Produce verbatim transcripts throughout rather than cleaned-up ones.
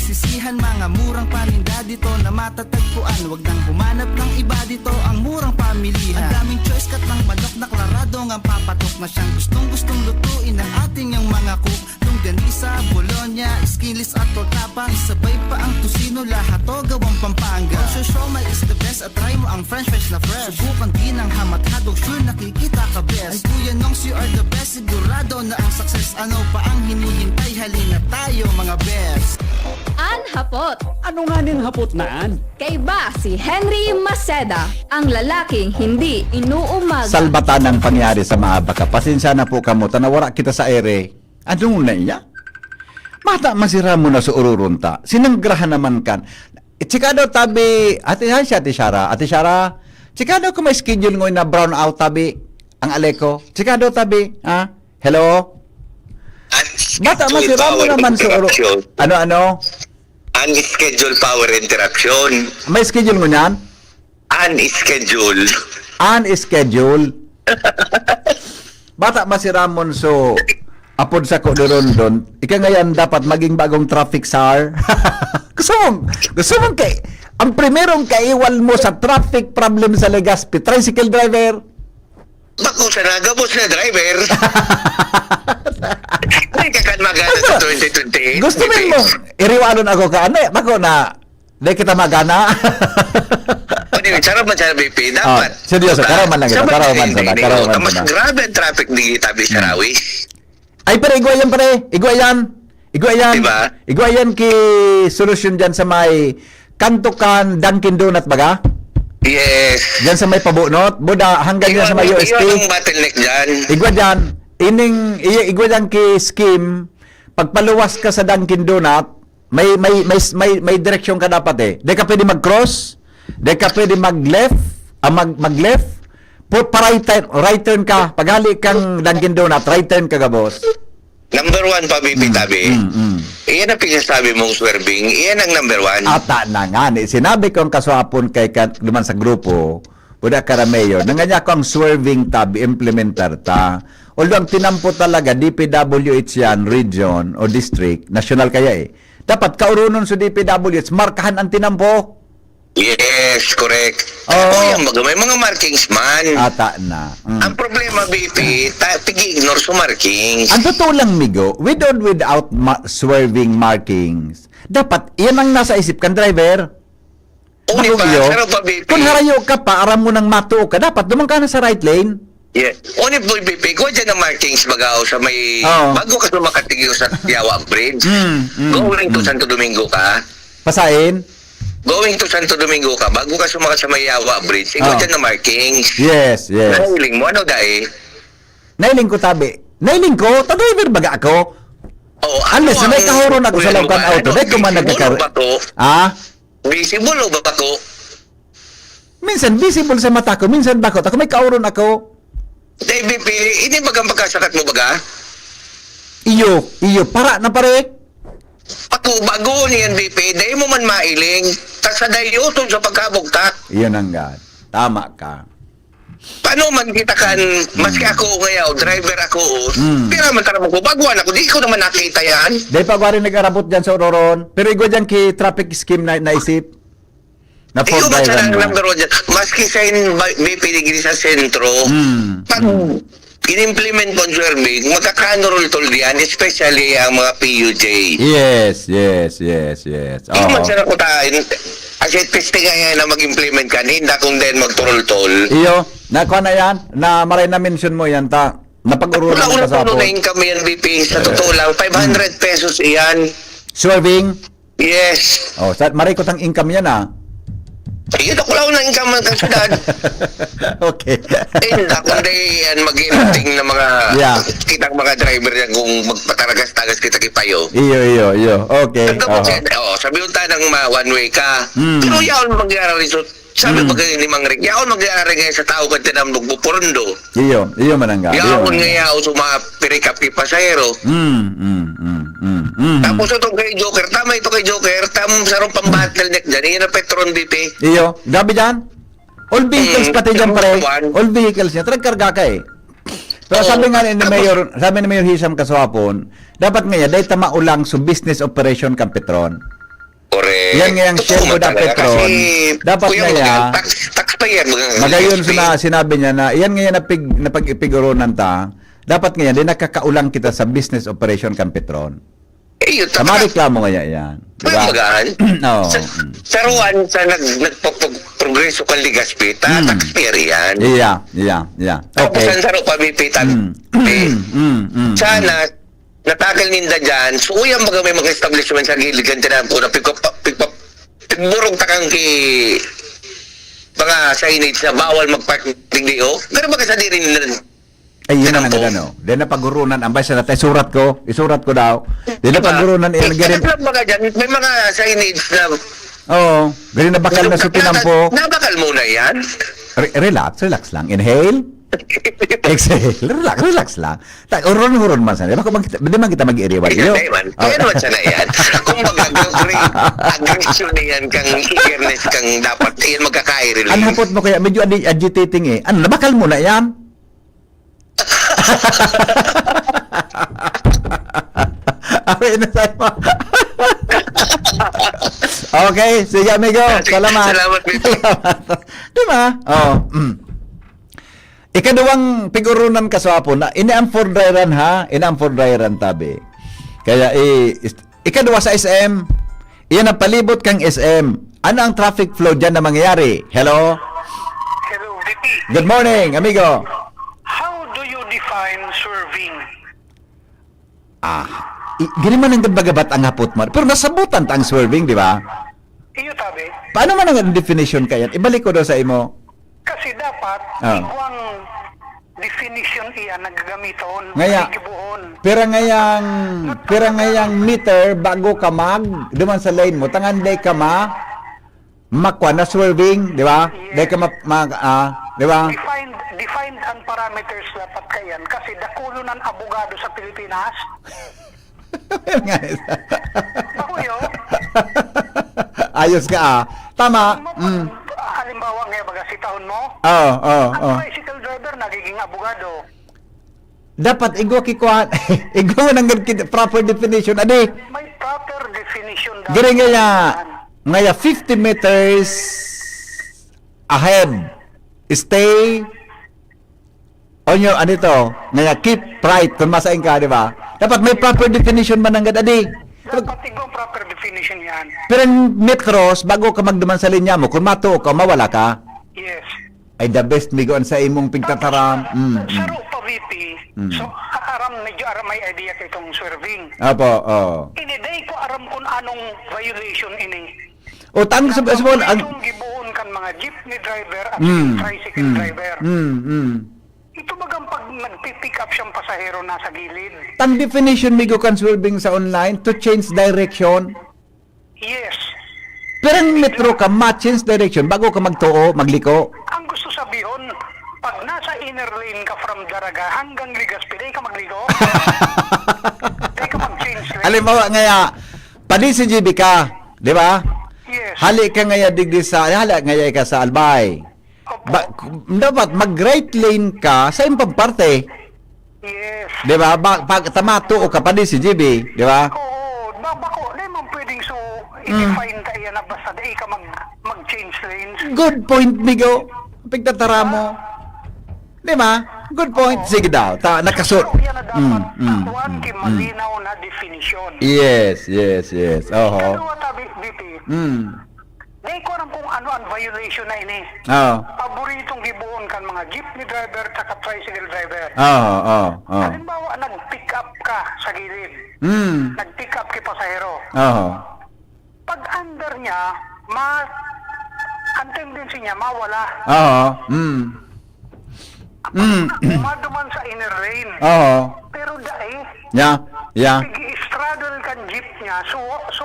Sisihan, mga murang paninda dito na matatagpuan. Wag nang humanap ng iba dito, ang murang pamilihan. Ang daming choice, kat ng manok na klarado, ang papatok na siyang gustong-gustong lutuin ng ating ang mga cook. Longganisa, bologna, skinless at torta pa. Isabay pa ang tocino, lahat to gawang Pampanga. Ang siomai is the best, at try mo ang french fries na fresh. Subukan din ang hamat hotdog, sure nakikita ka best. Ay Kuya Nongs, you are the best, sigurado na ang success. Ano pa ang hinihintay? Halina tayo, mga best. An hapot. Ano nga ning hapot na an? Kaiba si Henry Maceda, ang lalaking hindi inuumaga. Salbatan ang pangyari sa maabaga. Pasensya na po kamo, ta nawara kita sa ere. Ano na iya? Mata masira mo na sa ururon ta. Sinanggrahan naman kan. Chika daw tabi, ate, hi, si Ate Shara. Ate Shara, chika daw kung may schedule ngoy na brown out tabi. Ang aleko. Chika daw tabi, ha? Hello? Bata, masira mo naman sa uro. Ano, ano? Unscheduled power interruption. May schedule mo niyan? Unscheduled. Unscheduled. Bata, masiramon so apod sa ko ni Rondon, ika ngayon dapat maging bagong traffic czar. gusto mong, gusto mong kay, ang primerong kaiwal mo sa traffic problem sa Legazpi, tricycle driver. Bako sa nagabos na driver. Hindi ka kan magana sa twenty twenty. Gusto mo mo, iriwalon ako ka, ano, bako na, di kita magana. Ano yun? Charap man sa B P. Ah, Dapat. seryoso, karaman lang kita, Sa karaman sana, Hindi, karaman mas sana. Grabe ang traffic di tabi sa Rawis. Ay, pero igwa yan, pre. Igwa yan. Igwa yan. Diba? Igwa yan ki solusyon dyan sa may kanto kan Dunkin Donut baga? Yes. Dyan sa may pabunot. Buda, hanggang dyan sa may Yun, U S T. yun ang bottleneck dyan. Igwa dyan. Ining, i- igwa dyan ki scheme. Pagpaluwas ka sa Dunkin Donut, may, may, may, may, may direksyon ka dapat eh. Di ka pwede mag-cross. Di ka pwede mag-left. Ah, mag, mag-left. Pu- Pa-right turn, right turn ka. Paghali kang Dunkin Donut, right turn ka gabos. Number one pa, B P Tabi. Mm, mm. Iyan ang pinagsasabi mong swerving. Iyan ang number one. Ata na nga ni. Sinabi ko ang kaswapon kay ka, duman sa grupo, buda ka na mayor, na nga niya ako ang swerving tabi, implementar ta. Although ang tinampo talaga, D P W H yan, region o district, national kaya eh. Dapat kaurunon sa D P W H, markahan ang tinampo. Yes, correct. Oo. Kaya baga, may mga markings man. Ata na. Mm. Ang problema, B P, ta, pig-ignore sa markings. Ang totoo lang, Migo, with or without ma- swerving markings, dapat yan ang nasa isip kan driver. Uni Bako pa, iyo, pero pa, B P. Kung harayo ka pa, aram mo nang matuo ka, dapat duman ka na sa right lane. Yeah. Uni po, B P, ko dyan ang markings baga o sa may, Oo. bago ka sumakatigil sa Yawa Bridge. Mm, mm, Going to mm. Santo Domingo ka. Pasain? Going to Santo Domingo ka, bago ka sumakat sa may Yawa Bridge, ikaw Oo. dyan na markings. Yes, yes. Nahiling mo, ano dai? Nailing ko tabi. Nailing ko, ta driver baga ako. Oh, Unless na may ang kahuron ako sa kuya lawkan mo, auto, ano, dahil ko man visible nagkakar- ba to? Ah? Visible o ba to? Minsan visible sa mata ko, minsan bako. Ako may kauron ako. Dai, B P, ini bagang pagkasakat mo baga? Iyo, iyo, para na pare. Ako, bago niyan, B P, dai mo man mailing. Ta sa dayoton sa pagkabugtak. Iyon ang God. Tama ka. Paano man kita kan, maski ako ngayon, driver ako, oh, Mm. pira man tarabang ko, baguhan ako, di ko naman nakita yan. Dahil pa wari nag-arabot dyan sa Ororon. Pero igwa dyan ki traffic scheme na naisip. Na Di four ko by man sana one ang na. number one dyan. Maski sa in-, ba- may pinigil sa sentro, Mm. pag in-implement mo ang swerving, magkakanorol-tol diyan, especially ang mga P U J. Yes, yes, yes, yes. Di ko man Oo. sana kutain. Kasi testing nga yan na mag-implement ka, hindi akong din magturol-tol. Iyo, nakuha na yan, na maray na mention mo yan, ta. Napag-urulan Wala ka akong sa puno hapon. na income yan, B P. Sa totoo lang, five hundred pesos iyan. Swerving? Yes. Oh, sa, maray ko tang income yan, ah. Ayun, ako lang ng income ng syudad. Okay. Hindi, kundi yan, mag-iinting ng mga, Yeah. kitang mga driver yan kung magpataragas-tagas kita kipayo. Iyo, iyo, iyo. Okay. Sabi ko, Oho. oh, sabi yung tanang ma, one way ka. Mm. Pero yaon mangyari rin. So, sabi Mm. pag ni Mang Rick, yaon mangyari ngayon sa tao kan tinamnog mo, porundo. Iyo, iyo manangga. Iyo Yaon manangga. nga yaon sa mga pirikap ki pasahero. Mm, mm, mm, mm, mm. Tapos itong kay Joker, tama ito kay Joker, tam sarong pang-bottleneck dyan, yun ang Petron B P. Iyo, grabe dyan. All vehicles Mm, pati dyan, pare. one. All vehicles niya. Talagang karga ka eh. Pero Oo. sabi nga ni Tapos Mayor, sabi ni Mayor Hisham Kaswapon, dapat nga yan, dahil tama ulang sa business operation kan Petron. Correct. Yan nga yung Totoo share mo man dapat, talaga. Petron. Kasi, Dapat Kuya nga Magan, yan. tax-, taxpayer, mga Magayon sa na sinabi niya na, yan nga yan na pig-, na pag-ipig-urunan ta, dapat nga yan, di nakakaulang kita sa business operation kan Petron. Eh, yun, Sa mga tax-, reklamo nga yan, yan. Di Kuya ba? Magan, Oo. sa, Mm. sa Ruan, sa nag-, nagpapag-, progreso kan Legazpi, ta-, Mm. taxpayer yan. Yeah, yeah, yeah. Tapos Okay. ang saro pa, B P, tan-, Mm. eh, Mm, mm, sana, mm. natakil ninda dyan. So, uyan, baga may mga establishment sa gilid, kan tinahan ko na pigpa-, pigpa-, pigburog takang ki-, mga signage na bawal mag-park digdi, oh. Pero baga sa diri nila Ay, yun ang Tinampo. nagano. Then napagurunan, ang baysa na tayo, surat ko, isurat ko daw. Then Diba? napagurunan, eh, Eh, ganun. Alam mo ka dyan, may mga signage na Oo, ganun na bakal na Nabakal, sa tinampo. nabakal mo na yan? Re-, relax, relax lang. Inhale. Exhale. Relax, relax lang. Ta-, uron-uron man sana. Bako man kita, di man kita mag-iiriwal. Ay, Iyo. hindi man. Kaya Oh. naman sana yan. Kung mag-, aggression na yan, kang eagerness, kang dapat, yan magkakairelate. Ang hapot mo kaya, medyo adi-, agitating eh. Ano, nabakal mo na yan? Aray na sa'yo. Okay, sige, amigo. Sige, Salamat. salamat, Mister. Salamat. Di ba? Oh, mm. Ikaduwang pigurunan ka sa hapon na ini ang four dry run, ha? Ini ang four dry run, tabi. Kaya, eh, ist-, Ikaduwa sa S M, iyan ang palibot kang S M. Ano ang traffic flow diyan na mangyayari? Hello? Hello, V P. Good morning, amigo. How do you define swerving? Ah, i-, gini man ang bagabat ang hapot mo. Pero nasabutan ta ang swerving, di ba? Iyo, tabi. Paano man ang definition kayan? Ibalik ko daw sa imo. Kasi dapat, Ah. igwang definition iyan na gagamiton, Ngaya, gigibohon. pira ngayang, Nagtatagal. pira ngayang meter bago ka mag, duman sa lane mo, tangan day ka ma, makwa na swerving, di ba? Yes. Day ka ma, ma, ah, di ba? Defined, defined ang parameters dapat kayan kasi dakulon an abogado sa Pilipinas. Nga isa. Ako yun. Ayos ka, ah. Tama. Mo, Mm. halimbawa nga, baga, sitahon mo, Oo, oo, ang oo. tricycle driver nagiging abogado. Dapat igwa ki kuan, igwa mo nang gid proper definition, adi. May proper definition dapat. Giri nga ya, nga ya fifty meters ahead. Stay on your, ano ito, nga ya, keep right, kung masain ka, di ba? Dapat may proper definition man nanggad, adi. Dapat igwang proper definition yan. Pero ang metros, bago ka magduman sa linya mo, kung matuo ka, mawala ka. Yes. Ay, the best, migo, ang sa imong pigtataram. Tapos, Mm, mm. saro pa, V P. Mm. So, aram, medyo aram may idea ka itong swerving. Apo, oo. Ini, dai ko aram kung anong violation ini. O, tang-, sab-, sab-, ang Itong gibohon kan mga jeepney driver at Mm, tricycle mm, driver. mm, mm. Ito bagang pag nagpi-pick up siyang pasahero nasa gilid. Ang definition, migo, kan swerving sa online, to change direction. Yes. Pero ang metro ka, ma-change direction bago ka magtuo, magliko. Ang gusto sabihon, pag nasa inner lane ka from Daraga hanggang Legazpi, dai ka magliko. Dai ka mag-change lane. Halimbawa ngaya, pa D C G B ka, di ba? Yes. Hali ka ngaya digdi sa, hali ngaya ka sa Albay. Opo. Ba, dapat mag-right lane ka sa impang parte. Yes. Di ba? Ba, pag tama, tuo ka pa D C G B, di ba? Oo, ba, bako, di mo pwedeng so, Mm. i-define ka iyan na basta di ka mag, mag-change lanes. Good point, migo. Pigtatara mo. Di ba? Good point. Oo. Sige daw. Ta, nakaso-, Pero yan na dapat, mm, mm, sa kuwan, mm, ki mm. malinaw na definition. Yes, yes, yes. Oho. Ikaduha, tabi, B P. Mm. Dai ko aram kung ano ang violation na ini. Oo. Paboritong gibohon kan mga jeepney driver tsaka tricycle driver. Oo, oo, oo. Halimbawa, nag-pick up ka sa gilid. Mm. Nag-pick up ki pasahero. Oo. Pag under niya, ma-, ang tendency niya, mawala. Oo. Mm. Mm. Maduman sa inner lane. Oo. Pero dai. Yeah, yeah. Sige, straddle kan jeep niya. So, so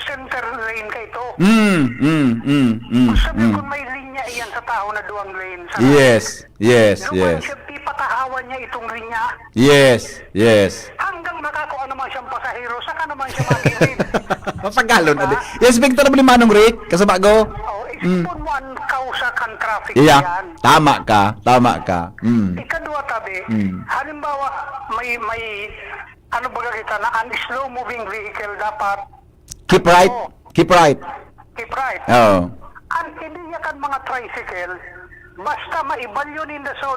center lane ka ito. Mm, mm, mm, mm, Sabi mm. Kung may linya iyan sa taho na duwang lane sa Yes, yes, Duman yes. Siya, pipatahawan niya itong linya. Yes, yes. Hanggang makakuha naman siyang pasahero, saka naman siya magilid. Mapagalon, Diba? adi. Yes, Victor, ni Manong Rick, kasaba ko. Oh, Mm. Expon mo ang kausa kan traffic Iya, yan. Tama ka, tama ka. Mm. Ikadwa, tabi, Mm. halimbawa, may, may, ano baga kita na, ang slow moving vehicle dapat Keep right. Oo. Keep right. Keep right. Oo. Ang ideya kan mga tricycle, basta maibalyo ninda sa